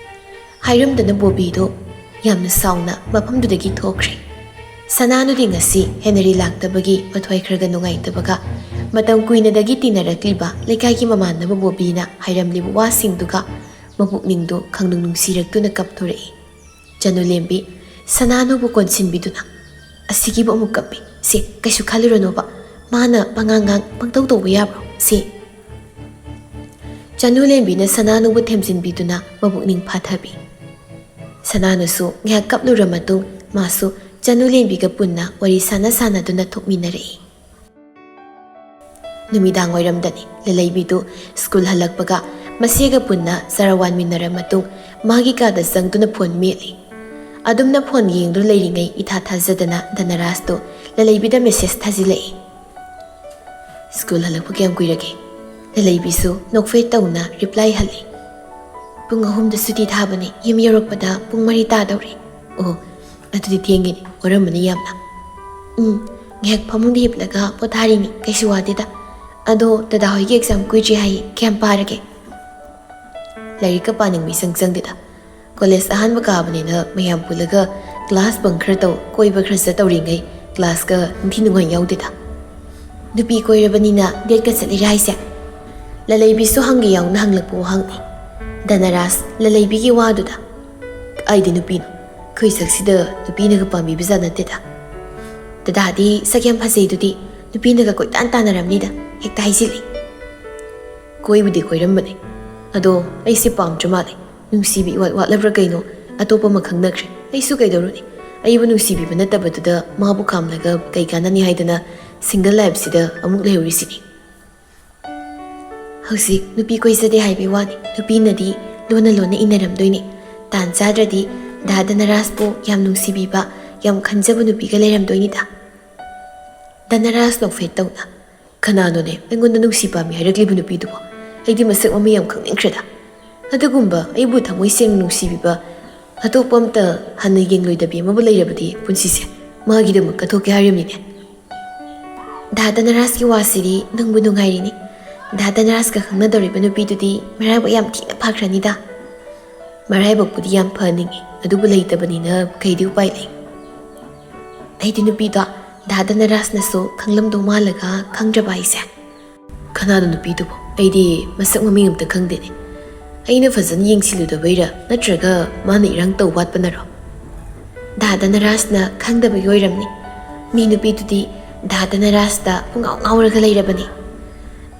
ꯍꯥꯏꯔꯝꯗꯅ ꯕꯣꯕꯤꯗꯣ ꯌꯥꯝꯅ ꯁꯥꯎꯅ ꯃꯐꯝꯗꯨꯗꯒꯤ ꯊꯣꯛꯈ꯭ꯔꯦ꯫ ꯁꯅꯥꯅꯨꯗꯤ ꯉꯁꯤ ꯍꯦꯅꯔꯤ ꯂꯥꯛꯇꯕꯒꯤ ꯃꯊ꯭ꯋꯥꯏ ꯈꯔꯒ ꯅꯨꯡꯉꯥꯏꯇꯕꯒ, ꯃꯇꯝ ꯀꯨꯏꯅꯗꯒꯤ ꯇꯤꯟꯅꯔꯛꯂꯤꯕ ꯂꯩꯀꯥꯏꯒꯤ ꯃꯃꯥꯟꯅꯕ ꯕꯣꯕꯤꯅ ꯍꯥꯏꯔꯝꯂꯤꯕ ꯋꯥꯁꯤꯡꯗꯨꯒ ꯃꯄꯨꯛꯅꯤꯡꯗꯨ ꯈꯪꯅꯨꯡ ꯅꯨꯡꯁꯤꯔꯛꯇꯨꯅ ꯀꯞꯊꯣꯔꯛꯏ꯫ ꯆꯅꯨꯂꯦꯝꯕꯤ, ꯁꯅꯥꯅꯨꯕꯨ ꯀꯣꯟꯁꯤꯟꯕꯤꯗꯨꯅ, "ꯑꯁꯤꯒꯤꯕꯨ ꯑꯃꯨꯛ ꯀꯞꯄꯤ꯫ ꯁꯦ, ꯀꯩꯁꯨ ꯈꯜꯂꯨꯔꯅꯣꯕ꯫ ꯃꯥꯅ ꯄꯉꯥꯡ ꯉꯥꯡ ꯄꯪꯇꯧ ꯇꯧꯕ ꯌꯥꯕ꯭ꯔꯣ? ꯁꯦ꯫" ꯆꯅꯨꯂꯦꯝꯕꯤꯅ ꯁꯅꯥꯅꯨꯕꯨ ꯊꯦꯝꯖꯤꯟꯕꯤꯗꯨꯅ ꯃꯄꯨꯛꯅꯤꯡ ꯐꯥꯊꯕꯤ꯫ ꯁꯅꯥꯅꯨꯁꯨ ꯉꯥꯏꯍꯥꯛ ꯀꯞꯂꯨꯔ ꯃꯇꯨꯡ ꯃꯥꯁꯨ ꯆꯅꯨꯂꯦꯝꯕꯤꯒ ꯄꯨꯟꯅ ꯋꯥꯔꯤ ꯁꯥꯟꯅ ꯁꯥꯟꯅꯗꯨꯅ ꯊꯣꯛꯃꯤꯟꯅꯔꯛꯏ꯫ ꯅꯨꯃꯤꯗꯥꯡ ꯋꯥꯏꯔꯝꯗꯅꯤ꯫ ꯂꯂꯩꯕꯤꯗꯨ ꯁ꯭ꯀꯨꯜ ꯍꯜꯂꯛꯄꯒ ꯃꯆꯦꯒ ꯄꯨꯟꯅ ꯆꯔꯥ ꯋꯥꯟꯃꯤꯟꯅꯔ ꯃꯇꯨꯡ ꯃꯥꯒꯤ ꯀꯥꯗ ꯆꯪꯗꯨꯅ ꯐꯣꯟ ꯃꯦꯠꯂꯤ꯫ ꯑꯗꯨꯝꯅ ꯐꯣꯟ ꯌꯦꯡꯗꯨꯅ ꯂꯩꯔꯤꯉꯩ ꯏꯊꯥ ꯊꯥꯖꯗꯅ ꯙꯅꯔꯥꯖꯇꯨ ꯂꯂꯩꯕꯤꯗ ꯃꯦꯁꯦꯖ ꯊꯥꯖꯤꯜꯂꯛꯏ꯫ "ꯁ꯭ꯀꯨꯜ ꯍꯜꯂꯛꯄ ꯀꯌꯥꯝ ꯀꯨꯏꯔꯒꯦ?" ꯂꯂꯩꯕꯤꯁꯨ ꯅꯣꯛꯐꯦꯠ ꯇꯧꯅ ꯔꯤꯄ꯭ꯂꯥꯏ ꯍꯜꯂꯤ꯫ "ꯄꯨꯡ ꯑꯍꯨꯝꯗ ꯁꯨꯇꯤ ꯊꯥꯕꯅꯦ, ꯌꯨꯝ ꯌꯧꯔꯛꯄꯗ ꯄꯨꯡ ꯃꯔꯤ ꯇꯥꯗꯧꯔꯦ꯫" "ꯑꯣ, ꯑꯗꯨꯗꯤ ꯊꯦꯡꯉꯤꯅꯦ, ꯋꯥꯔꯝꯃꯅꯤ ꯌꯥꯝꯅ꯫" "ꯎꯝ, ꯉꯥꯏꯍꯥꯛ ꯐꯃꯨꯡꯗ ꯍꯤꯞꯂꯒ ꯄꯣꯊꯥꯔꯤꯅꯤ, ꯀꯩꯁꯨ ꯋꯥꯗꯦꯗ꯫ ꯑꯗꯣ ꯗꯗꯥ ꯍꯣꯏꯒꯤ ꯑꯦꯛꯖꯥꯝ ꯀꯨꯏꯗ꯭ꯔꯤ ꯍꯥꯏ, ꯀꯌꯥꯝ ꯄꯥꯔꯒꯦ?" "ꯂꯥꯏꯔꯤꯛꯀ ꯄꯥꯅꯤꯡꯕ ꯏꯆꯪ ꯆꯪꯗꯦꯗ꯫ ꯀꯣꯂꯦꯖ ꯑꯍꯥꯟꯕ ꯀꯥꯕꯅꯤꯅ ꯃꯌꯥꯝ ꯄꯨꯜꯂꯒ ꯀ꯭ꯂꯥꯁ ꯕꯪ ꯈꯔ ꯇꯧ, ꯀꯣꯏꯕ ꯈꯔ ꯆꯠ ꯇꯧꯔꯤꯉꯩ ꯀ꯭ꯂꯥꯁꯀ ꯅꯤꯡꯊꯤ ꯅꯨꯡꯉꯥꯏ ꯌꯥꯎꯗꯦꯗ꯫ ꯅꯨꯄꯤ ꯀꯣꯏꯔꯕꯅꯤꯅ ꯗꯦꯠꯀ ꯆꯠꯂꯤꯔꯥ ꯍꯥꯏꯁꯦ? ꯂꯂꯩꯕꯤꯁꯨ ꯍꯪꯒꯦ ꯌꯥꯎꯅ ꯍꯪꯂꯛꯄ ꯋꯥꯍꯪꯅꯤ꯫ ꯙꯅꯔꯥꯖ, ꯂꯂꯩꯕꯤꯒꯤ ꯋꯥꯗꯨꯗ꯫ ꯑꯩꯗꯤ ꯅꯨꯄꯤꯅꯣ? ꯑꯩꯈꯣꯏ ꯁꯛꯁꯤꯗ ꯅꯨꯄꯤꯅꯒ ꯄꯥꯝꯕꯤꯕꯖꯥꯠ ꯅꯠꯇꯦꯗ꯫ ꯗꯗꯥꯗꯤ ꯁꯛ ꯌꯥꯝ ꯐꯖꯩꯗꯨꯗꯤ, ꯅꯨꯄꯤꯅꯒ ꯀꯣꯏꯇꯥꯟ ꯇꯥꯟꯅꯔꯝꯅꯤꯗ, ꯍꯦꯛꯇ ꯍꯥꯏꯖꯤꯜꯂꯤ꯫ ꯀꯣꯏꯕꯨꯗꯤ ꯀꯣꯏꯔꯝꯕꯅꯦ, ꯑꯗꯣ ꯑꯩꯁꯦ ꯄꯥꯝꯗ꯭ꯔ ꯃꯥꯜꯂꯦ꯫ ꯅꯨꯡꯁꯤꯕ ꯏꯋꯥꯠ ꯋꯥꯠꯂꯕ꯭ꯔꯥ ꯀꯩꯅꯣ, ꯑꯇꯣꯞꯄ ꯑꯃ ꯈꯪꯅꯈ꯭ꯔꯦ꯫ ꯑꯩꯁꯨ ꯀꯩꯗꯧꯔꯨꯅꯤ? ꯑꯩꯕꯨ ꯅꯨꯡꯁꯤꯕꯤꯕ ꯅꯠꯇꯕꯗꯨꯗ ꯃꯥꯕꯨ ꯈꯥꯝꯂꯒ ꯀꯩ ꯀꯥꯟꯅꯅꯤ ꯍꯥꯏꯗꯅ ꯁꯤꯡꯒꯜ ꯂꯥꯏꯐꯁꯤꯗ ꯑꯃꯨꯛ ꯂꯩꯍꯧꯔꯤꯁꯤꯅꯤ꯫ ꯍꯧꯖꯤꯛ ꯅꯨꯄꯤ ꯀꯣꯏꯖꯗꯦ ꯍꯥꯏꯕꯒꯤ ꯋꯥꯅꯤ, ꯅꯨꯄꯤꯅꯗꯤ ꯂꯣꯟꯅ ꯂꯣꯟꯅ ꯏꯟꯅꯔꯝꯗꯣꯏꯅꯤ꯫ ꯇꯥꯟ ꯆꯥꯗ꯭ꯔꯗꯤ ꯗꯥ ꯙꯅꯔꯥꯖꯄꯨ ꯌꯥꯝ ꯅꯨꯡꯁꯤꯕꯤꯕ, ꯌꯥꯝ ꯈꯟꯖꯕ ꯅꯨꯄꯤꯒ ꯂꯩꯔꯝꯗꯣꯏꯅꯤꯗ꯫ ꯙꯅꯔꯥꯖ ꯅꯣꯛꯐꯦꯠ ꯇꯧꯅ, "ꯀꯅꯥꯅꯣꯅꯦ ꯑꯩꯉꯣꯟꯗ ꯅꯨꯡꯁꯤ ꯄꯥꯝꯃꯤ ꯍꯥꯏꯔꯛꯂꯤꯕ ꯅꯨꯄꯤꯗꯨꯕꯣ? ꯑꯩꯗꯤ ꯃꯁꯛ ꯃꯃꯤꯡ ꯌꯥꯝ ꯈꯪꯅꯤꯡꯈ꯭ꯔꯦꯗ꯫ ꯑꯗꯨꯒꯨꯝꯕ ꯑꯩꯕꯨ ꯊꯃꯣꯏ ꯁꯦꯡꯅ ꯅꯨꯡꯁꯤꯕꯤꯕ, ꯑꯇꯣꯞꯄ ꯑꯝꯇ ꯍꯟꯅ ꯌꯦꯡꯂꯣꯏꯗꯕꯤ ꯑꯃꯕꯨ ꯂꯩꯔꯕꯗꯤ ꯄꯨꯟꯁꯤꯁꯦ ꯃꯥꯒꯤꯗꯃꯛ ꯀꯠꯊꯣꯛꯀꯦ ꯍꯥꯏꯔꯤꯕꯅꯤꯅꯦ꯫" ꯗꯥ ꯙꯅꯔꯥꯖꯀꯤ ꯋꯥꯁꯤꯗꯤ ꯅꯨꯡꯕꯨ ꯅꯨꯡꯉꯥꯏꯔꯤꯅꯤ꯫ ꯗꯥ ꯙꯅꯔꯥꯖꯀ ꯈꯪꯅꯗꯧꯔꯤꯕ ꯅꯨꯄꯤꯗꯨꯗꯤ ꯃꯔꯥꯏꯕꯛ ꯌꯥꯝ ꯊꯤꯅ ꯐꯈ꯭ꯔꯅꯤꯗ꯫ ꯃꯔꯥꯏꯕꯛꯄꯨꯗꯤ ꯌꯥꯝ ꯐꯅꯤꯡꯉꯤ, ꯑꯗꯨꯕꯨ ꯂꯩꯇꯕꯅꯤꯅ ꯀꯩꯗꯤ ꯎꯄꯥꯏ ꯂꯩ? ꯑꯩꯗꯤ ꯅꯨꯄꯤꯗꯣ ꯗꯥ ꯙꯅꯔꯥꯖꯅꯁꯨ ꯈꯪꯂꯝꯗꯧ ꯃꯥꯜꯂꯒ ꯈꯪꯗ꯭ꯔꯕ ꯍꯥꯏꯁꯦ꯫ ꯀꯅꯥꯅꯣ ꯅꯨꯄꯤꯗꯨꯕꯣ? ꯑꯩꯗꯤ ꯃꯁꯛ ꯃꯃꯤꯡ ꯑꯝꯇ ꯈꯪꯗꯦꯅꯦ꯫ ꯑꯩꯅ ꯐꯖꯅ ꯌꯦꯡꯁꯤꯜꯂꯨꯗꯕꯩꯔꯥ, ꯅꯠꯇ꯭ꯔꯒ ꯃꯥꯅ ꯏꯔꯥꯡ ꯇꯧ ꯋꯥꯠꯄꯅꯔꯣ? ꯗꯥ ꯙꯅꯔꯥꯖꯅ ꯈꯪꯗꯕꯒꯤ ꯑꯣꯏꯔꯝꯅꯤ꯫ ꯃꯤ ꯅꯨꯄꯤꯗꯨꯗꯤ ꯗꯥ ꯙꯅꯔꯥꯖꯇ ꯄꯨꯡꯉꯥꯎ ꯉꯥꯎꯔꯒ ꯂꯩꯔꯕꯅꯤ꯫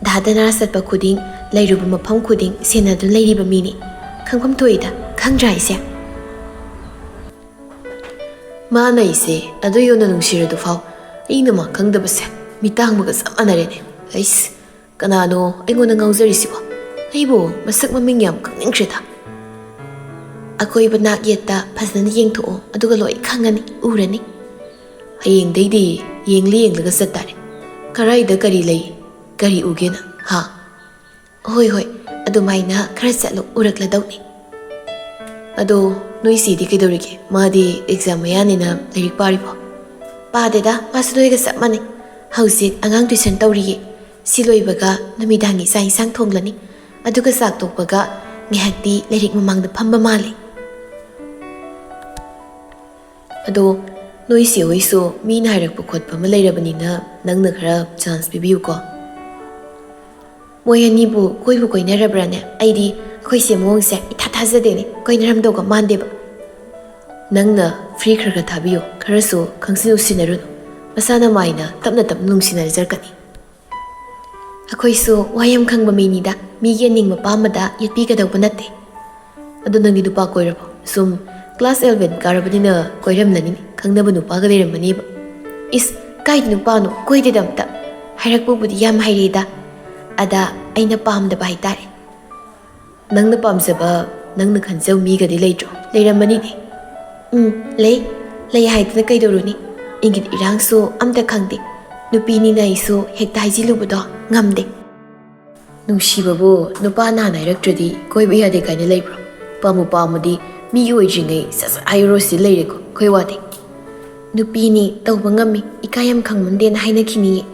ꯗꯥ ꯙꯅꯔꯥꯖ ꯆꯠꯄ ꯈꯨꯗꯤꯡ, ꯂꯩꯔꯨꯕ ꯃꯐꯝ ꯈꯨꯗꯤꯡ ꯁꯦꯟꯅꯗꯨꯅ ꯂꯩꯔꯤꯕ ꯃꯤꯅꯤ꯫ ꯈꯪꯐꯝ ꯊꯣꯛꯏꯗ, ꯈꯪꯗ꯭ꯔꯥ ꯑꯩꯁꯦ? ꯃꯥꯅ ꯑꯩꯁꯦ ꯑꯗꯨ ꯌꯧꯅ ꯅꯨꯡꯁꯤꯔꯗꯨ ꯐꯥꯎ, ꯑꯩꯅ ꯃꯥ ꯈꯪꯗꯕꯁꯦ ꯃꯤꯇꯥꯡꯕꯒ ꯆꯞ ꯃꯥꯟꯅꯔꯦꯅꯦ꯫ ꯑꯩꯁ, ꯀꯅꯥꯅꯣ ꯑꯩꯉꯣꯟꯗ ꯉꯥꯎꯖꯔꯤꯁꯤꯕꯣ? ꯑꯩꯕꯨ ꯃꯁꯛ ꯃꯃꯤꯡ ꯌꯥꯝ ꯈꯪꯅꯤꯡꯈ꯭ꯔꯦꯗ꯫ ꯑꯀꯣꯏꯕ ꯅꯥꯛ ꯌꯦꯠꯇ ꯐꯖꯅ ꯌꯦꯡꯊꯣꯛꯑꯣ, ꯑꯗꯨꯒ ꯂꯣꯏ ꯈꯪꯉꯅꯤ, ꯎꯔꯅꯤ꯫ ꯍꯌꯦꯡꯗꯩꯗꯤ ꯌꯦꯡꯂ ꯌꯦꯡꯂꯒ ꯆꯠꯇꯥꯔꯦ꯫ ꯀꯔꯥꯏꯗ ꯀꯔꯤ ꯂꯩ, ꯀꯔꯤ ꯎꯒꯦꯅ, ꯍꯥ? ꯍꯣꯏ, ꯍꯣꯏ, ꯑꯗꯨꯃꯥꯏꯅ ꯈꯔ ꯆꯠꯂꯨ, ꯎꯔꯛꯂꯗꯧꯅꯤ꯫ ꯑꯗꯣ ꯅꯣꯏ ꯆꯦꯗꯤ ꯀꯩꯗꯧꯔꯤꯒꯦ? ꯃꯥꯗꯤ ꯑꯦꯛꯖꯥꯝ ꯃꯌꯥꯅꯤꯅ ꯂꯥꯏꯔꯤꯛ ꯄꯥꯔꯤꯕꯣ? ꯄꯥꯗꯦꯗ, ꯃꯥꯁꯨ ꯅꯣꯏꯒ ꯆꯞ ꯃꯥꯟꯅꯩ꯫ ꯍꯧꯖꯤꯛ ꯑꯉꯥꯡ ꯇꯨꯏꯁꯟ ꯇꯧꯔꯤꯌꯦ꯫ ꯁꯤ ꯂꯣꯏꯕꯒ ꯅꯨꯃꯤꯗꯥꯡꯒꯤ ꯆꯥꯛ ꯏꯟꯁꯥꯡ ꯊꯣꯡꯂꯅꯤ꯫ ꯑꯗꯨꯒ ꯆꯥꯛ ꯇꯣꯛꯄꯒ ꯉꯥꯏꯍꯥꯛꯇꯤ ꯂꯥꯏꯔꯤꯛ ꯃꯃꯥꯡꯗ ꯐꯝꯕ ꯃꯥꯜꯂꯤ꯫ ꯑꯗꯣ ꯅꯣꯏ ꯆꯦ ꯍꯣꯏꯁꯨ ꯃꯤꯅ ꯍꯥꯏꯔꯛꯄ ꯈꯣꯠꯄ ꯑꯃ ꯂꯩꯔꯕꯅꯤꯅ ꯅꯪꯅ ꯈꯔ ꯆꯥꯟꯁ ꯄꯤꯕꯤꯌꯨꯀꯣ꯫ ꯃꯣꯏ ꯑꯅꯤꯕꯨ ꯀꯣꯏꯕꯨ ꯀꯣꯏꯅꯔꯕ꯭ꯔꯥꯅꯦ? ꯑꯩꯗꯤ ꯑꯩꯈꯣꯏ ꯆꯦ ꯃꯑꯣꯡꯁꯦ ꯏꯊꯥ ꯊꯥꯖꯗꯦꯅꯦ, ꯀꯣꯏꯅꯔꯝꯗꯧꯒ ꯃꯥꯟꯗꯦꯕ꯫ ꯅꯪꯅ ꯐ꯭ꯔꯤ ꯈꯔ ꯈꯔ ꯊꯥꯕꯤꯌꯨ, ꯈꯔꯁꯨ ꯈꯪꯁꯤꯟ ꯎꯁꯤꯟꯅꯔꯨꯅꯨ, ꯃꯁꯥꯅ ꯃꯥꯏꯅ ꯇꯞꯅ ꯇꯞꯅ ꯅꯨꯡꯁꯤꯅꯔꯖꯔꯛꯀꯅꯤ꯫ ꯑꯩꯈꯣꯏꯁꯨ ꯋꯥ ꯌꯥꯝ ꯈꯪꯕ ꯃꯤꯅꯤꯗ, ꯃꯤꯒꯤ ꯑꯅꯤꯡꯕ ꯄꯥꯝꯕꯗ ꯌꯦꯠꯄꯤꯒꯗꯧꯕ ꯅꯠꯇꯦ꯫ ꯑꯗꯣ ꯅꯪꯗꯤ ꯅꯨꯄꯥ ꯀꯣꯏꯔꯕꯣ? ꯁꯨꯝ ꯀ꯭ꯂꯥꯁ ꯑꯦꯂꯚꯦꯟ ꯀꯥꯔꯕꯅꯤꯅ ꯀꯣꯏꯔꯝꯂꯅꯤꯅꯦ, ꯈꯪꯅꯕ ꯅꯨꯄꯥꯒ ꯂꯩꯔꯝꯃꯅꯦꯕ꯫ ꯏꯁ, ꯀꯥꯏꯗ ꯅꯨꯄꯥꯅꯣ? ꯀꯣꯏꯗꯦꯗ ꯑꯝꯇ꯫ ꯍꯥꯏꯔꯛꯄꯕꯨꯗꯤ ꯌꯥꯝ ꯍꯩꯔꯦꯗ, ꯑꯗ ꯑꯩꯅ ꯄꯥꯝꯗꯕ ꯍꯥꯏꯇꯥꯔꯦ꯫ ꯅꯪꯅ ꯄꯥꯝꯖꯕ, ꯅꯪꯅ ꯈꯟꯖꯕ ꯃꯤꯒꯗꯤ ꯂꯩꯇ꯭ꯔꯣ? ꯂꯩꯔꯝꯃꯅꯤꯅꯦ꯫ ꯎꯝ, ꯂꯩ꯫ ꯂꯩ ꯍꯥꯏꯗꯅ ꯀꯩꯗꯧꯔꯨꯅꯤ? ꯏꯪꯒꯤꯠ ꯏꯔꯥꯡꯁꯨ ꯑꯝꯇ ꯈꯪꯗꯦ꯫ ꯅꯨꯄꯤꯅꯤꯅ ꯑꯩꯁꯨ ꯍꯦꯛꯇ ꯍꯥꯏꯖꯤꯜꯂꯨꯕꯗꯣ ꯉꯝꯗꯦ꯫ ꯅꯨꯡꯁꯤꯕꯕꯨ ꯅꯨꯄꯥ ꯅꯍꯥꯟ ꯍꯥꯏꯔꯛꯇ꯭ꯔꯗꯤ ꯀꯣꯏꯕ ꯌꯥꯗꯦ ꯀꯥꯏꯅ ꯂꯩꯕ꯭ꯔꯣ? ꯄꯥꯝꯕꯨ ꯄꯥꯝꯃꯗꯤ ꯃꯤꯒꯤ ꯑꯣꯏꯗ꯭ꯔꯤꯉꯩ ꯁꯠ ꯁꯠ ꯍꯥꯏꯔꯨꯔꯣ ꯁꯤ ꯂꯩꯔꯦꯀꯣ, ꯑꯩꯈꯣꯏ ꯋꯥꯗꯤ꯫ ꯅꯨꯄꯤꯅꯤ, ꯇꯧꯕ ꯉꯝꯃꯤ, ꯏꯀꯥꯏ ꯌꯥꯝ ꯈꯪꯃꯟꯗꯦꯅ ꯍꯥꯏꯅꯈꯤꯅꯤꯌꯦ꯫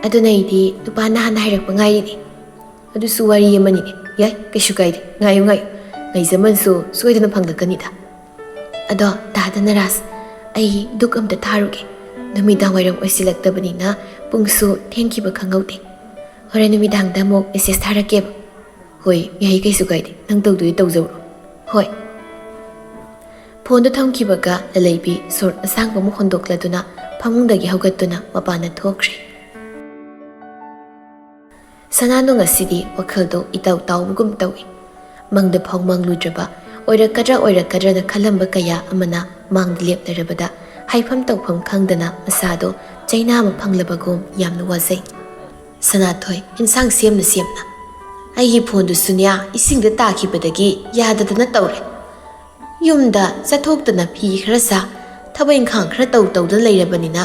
ꯑꯗꯨꯅ ꯑꯩꯗꯤ ꯅꯨꯄꯥ ꯅꯍꯥꯟ ꯍꯥꯏꯔꯛꯄ ꯉꯥꯏꯔꯤꯅꯦ꯫ ꯑꯗꯨꯁꯨ ꯋꯥꯔꯤ ꯑꯃꯅꯤꯅꯦ꯫ ꯌꯥꯏ, ꯀꯩꯁꯨ ꯀꯥꯏꯗꯦ꯫ ꯉꯥꯏꯌꯨ, ꯉꯥꯏꯌꯨ꯫ ꯉꯥꯏꯖꯃꯟꯁꯨ ꯁꯣꯏꯗꯅ ꯐꯪꯂꯛꯀꯅꯤꯗ꯫ ꯑꯗꯣ, ꯗꯥ ꯙꯅꯔꯥꯖ, ꯑꯩ ꯙꯨꯛ ꯑꯝꯇ ꯊꯥꯔꯨꯒꯦ꯫ ꯅꯨꯃꯤꯗꯥꯡ ꯋꯥꯏꯔꯝ ꯑꯣꯏꯁꯤꯜꯂꯛꯇꯕꯅꯤꯅ ꯄꯨꯡꯁꯨ ꯊꯦꯡꯈꯤꯕ ꯈꯪꯍꯧꯗꯦ꯫ ꯍꯣꯔꯦꯟ ꯅꯨꯃꯤꯗꯥꯡꯗ ꯑꯃꯨꯛ ꯃꯦꯁꯦꯖ ꯊꯥꯔꯛꯀꯦꯕ꯫ ꯍꯣꯏ, ꯌꯥꯏ, ꯀꯩꯁꯨ ꯀꯥꯏꯗꯦ꯫ ꯅꯪ ꯇꯧꯗꯣꯏ ꯇꯧꯖꯧꯔꯣ꯫ ꯍꯣꯏ꯫ ꯐꯣꯟꯗꯣ ꯊꯝꯈꯤꯕꯒ ꯂꯂꯩꯕꯤ ꯁꯣꯔ ꯑꯁꯥꯡꯕ ꯑꯃ ꯍꯣꯟꯗꯣꯛꯂꯗꯨꯅ ꯐꯃꯨꯡꯗꯒꯤ ꯍꯧꯒꯠꯇꯨꯅ ꯃꯄꯥꯟꯗ ꯊꯣꯛꯈ꯭ꯔꯦ꯫ ꯁꯅꯥꯅꯨ ꯉꯁꯤꯗꯤ ꯋꯥꯈꯜꯗꯣ ꯏꯇꯥꯎ ꯇꯥꯎꯕꯒꯨꯝ ꯇꯧꯏ꯫ ꯃꯪꯗ ꯐꯥꯎ ꯃꯪꯂꯨꯗ꯭ꯔꯕ, ꯑꯣꯏꯔꯛꯀꯗ꯭ꯔꯥ ꯑꯣꯏꯔꯛꯀꯗ꯭ꯔꯅ ꯈꯜꯂꯝꯕ ꯀꯌꯥ ꯑꯃꯅ ꯃꯥꯡꯗ ꯂꯦꯞꯅꯔꯕꯗ ꯍꯥꯏꯐꯝ ꯇꯧꯐꯝ ꯈꯪꯗꯅ ꯃꯁꯥꯗꯣ ꯆꯩꯅꯥ ꯑꯃ ꯐꯪꯂꯕꯒꯨꯝ ꯌꯥꯝꯅ ꯋꯥꯖꯩ꯫ ꯁꯅꯥꯊꯣꯏ, ꯏꯟꯁꯥꯡ ꯁꯦꯝꯅ ꯁꯦꯝꯅ꯫ ꯑꯩꯒꯤ ꯐꯣꯟꯗꯨꯁꯨꯅꯦ, ꯏꯁꯤꯡꯗ ꯇꯥꯈꯤꯕꯗꯒꯤ ꯌꯥꯗꯗꯅ ꯇꯧꯔꯦ꯫ ꯌꯨꯝꯗ ꯆꯠꯊꯣꯛꯇꯅ ꯐꯤ ꯈꯔ ꯁꯥ, ꯊꯕꯛ ꯏꯪꯈꯥꯡ ꯈꯔ ꯇꯧ ꯇꯧꯗꯅ ꯂꯩꯔꯕꯅꯤꯅ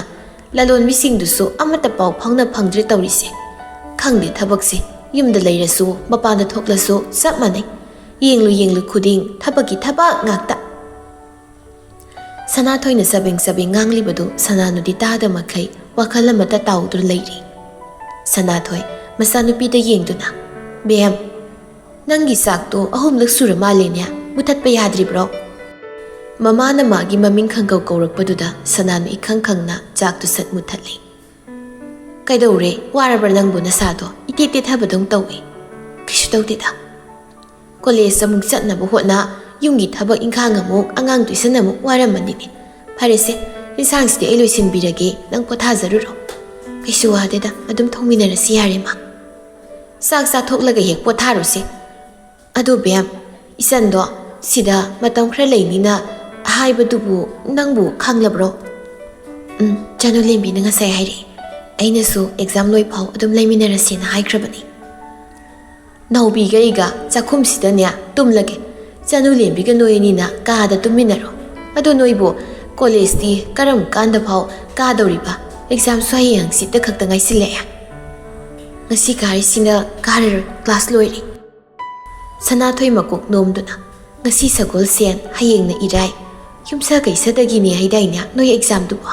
ꯂꯂꯣꯟꯕꯤꯁꯤꯡꯗꯨꯁꯨ ꯑꯃꯠꯇ ꯄꯥꯎ ꯐꯥꯎꯅ ꯐꯪꯗ꯭ꯔꯦ ꯇꯧꯔꯤꯁꯦ꯫ ꯈꯪꯗꯦ ꯊꯕꯛꯁꯦ, ꯌꯨꯝꯗ ꯂꯩꯔꯁꯨ ꯃꯄꯥꯟꯗ ꯊꯣꯛꯂꯁꯨ ꯆꯞ ꯃꯥꯟꯅꯩ꯫ ꯌꯦꯡꯂꯨ ꯌꯦꯡꯂꯨ ꯈꯨꯗꯤꯡ ꯊꯕꯛꯀꯤ ꯊꯕꯛ ꯉꯥꯛꯇ꯫ ꯁꯅꯥꯊꯣꯏꯅ ꯆꯕꯦꯡ ꯆꯕꯦꯡ ꯉꯥꯡꯂꯤꯕꯗꯨ ꯁꯅꯥꯅꯨꯗꯤ ꯇꯥꯗ ꯃꯈꯩ ꯋꯥꯈꯜ ꯑꯃꯠꯇ ꯇꯥꯎꯗꯨꯅ ꯂꯩꯔꯤ꯫ ꯁꯅꯥꯊꯣꯏ ꯃꯆꯥꯅꯨꯄꯤꯗ ꯌꯦꯡꯗꯨꯅ, "ꯕꯦꯝ, ꯅꯪꯒꯤ ꯆꯥꯛꯇꯣ ꯑꯍꯨꯝꯂꯛ ꯁꯨꯔ ꯃꯥꯜꯂꯦꯅꯦ, ꯃꯨꯊꯠꯄ ꯌꯥꯗ꯭ꯔꯤꯕ꯭ꯔꯣ?" ꯃꯃꯥꯅ ꯃꯥꯒꯤ ꯃꯃꯤꯡ ꯈꯪꯀꯧ ꯀꯧꯔꯛꯄꯗꯨꯗ ꯁꯅꯥꯅ ꯏꯈꯪ ꯈꯪꯅ ꯆꯥꯛꯇꯨ ꯁꯠ ꯃꯨꯠꯊꯠꯂꯤ꯫ "ꯀꯩꯗꯧꯔꯦ? ꯋꯥꯔꯕ꯭ꯔꯥ ꯅꯪꯕꯨ ꯅꯁꯥꯗꯣ? ꯏꯇꯦꯠ ꯇꯦꯠꯊꯕꯗꯧ ꯇꯧꯏ꯫" "ꯀꯩꯁꯨ ꯇꯧꯗꯦꯗ꯫" "ꯀꯣꯂꯦꯖ ꯑꯃꯨꯛ ꯆꯠꯅꯕ ꯍꯣꯠꯅ, ꯌꯨꯝꯒꯤ ꯊꯕꯛ ꯏꯪꯈꯥꯡ ꯑꯃꯨꯛ, ꯑꯉꯥꯡ ꯇꯨꯏꯁꯟ ꯑꯃꯨꯛ, ꯋꯥꯔꯝꯃꯅꯤꯅꯦ꯫ ꯐꯔꯦꯁꯦ, ꯏꯟꯁꯥꯡꯁꯤꯗꯤ ꯑꯩ ꯂꯣꯏꯁꯤꯟꯕꯤꯔꯒꯦ, ꯅꯪ ꯄꯣꯊꯥꯖꯔꯨꯔꯣ꯫" "ꯀꯩꯁꯨ ꯋꯥꯗꯦꯗ, ꯑꯗꯨꯝ ꯊꯣꯡꯃꯤꯟꯅꯔꯁꯤ ꯌꯥꯔꯦ ꯃꯥ꯫ ꯆꯥꯛ ꯆꯥꯊꯣꯛꯂꯒ ꯍꯦꯛ ꯄꯣꯊꯥꯔꯨꯁꯦ꯫ ꯑꯗꯣ ꯕꯦꯝ, ꯏꯆꯟꯗꯣ ꯁꯤꯗ ꯃꯇꯝ ꯈꯔ ꯂꯩꯅꯤꯅ ꯍꯥꯏꯕꯗꯨꯕꯨ ꯅꯪꯕꯨ ꯈꯪꯂꯕ꯭ꯔꯣ?" "ꯎꯝ, ꯆꯅꯨꯂꯦꯝꯕꯤꯅ ꯉꯁꯥꯏ ꯍꯥꯏꯔꯛꯏ꯫ ꯑꯩꯅꯁꯨ ꯑꯦꯛꯖꯥꯝ ꯂꯣꯏ ꯐꯥꯎ ꯑꯗꯨꯝ ꯂꯩꯃꯤꯟꯅꯔꯁꯦꯅ ꯍꯥꯏꯈ꯭ꯔꯕꯅꯤ꯫" "ꯅꯥꯎꯕꯤꯒ ꯑꯩꯒ ꯆꯥꯛꯈꯨꯝꯁꯤꯗꯅꯦ ꯇꯨꯝꯂꯒꯦ꯫ ꯆꯅꯨꯂꯦꯝꯕꯤꯒ ꯅꯣꯏ ꯑꯅꯤꯅ ꯀꯥꯗ ꯇꯨꯝꯃꯤꯟꯅꯔꯣ꯫ ꯑꯗꯣ ꯅꯣꯏꯕꯨ ꯀꯣꯂꯦꯖꯇꯤ ꯀꯔꯝ ꯀꯥꯟꯗ ꯐꯥꯎ ꯀꯥꯗꯧꯔꯤꯕ? ꯑꯦꯛꯖꯥꯝꯁꯨ ꯍꯌꯦꯡ ꯍꯪꯆꯤꯠꯇ ꯈꯛꯇ ꯉꯥꯏꯁꯤꯜꯂꯛꯑꯦ꯫" "ꯉꯁꯤ ꯀꯥꯔꯤꯁꯤꯅ ꯀꯥꯔꯔꯣꯏ, ꯀ꯭ꯂꯥꯁ ꯂꯣꯏꯔꯦ꯫" ꯁꯅꯥꯊꯣꯏ ꯃꯀꯣꯛ ꯅꯣꯝꯗꯨꯅ, "ꯉꯁꯤ ꯁꯒꯣꯜꯁꯦꯟ, ꯍꯌꯦꯡꯅ ꯏꯔꯥꯏ꯫ ꯌꯨꯝꯁ ꯀꯩꯁꯗꯒꯤꯅꯦ ꯍꯥꯏꯗꯥꯏꯅꯦ ꯅꯣꯏ ꯑꯦꯛꯖꯥꯝꯗꯨꯕꯣ?"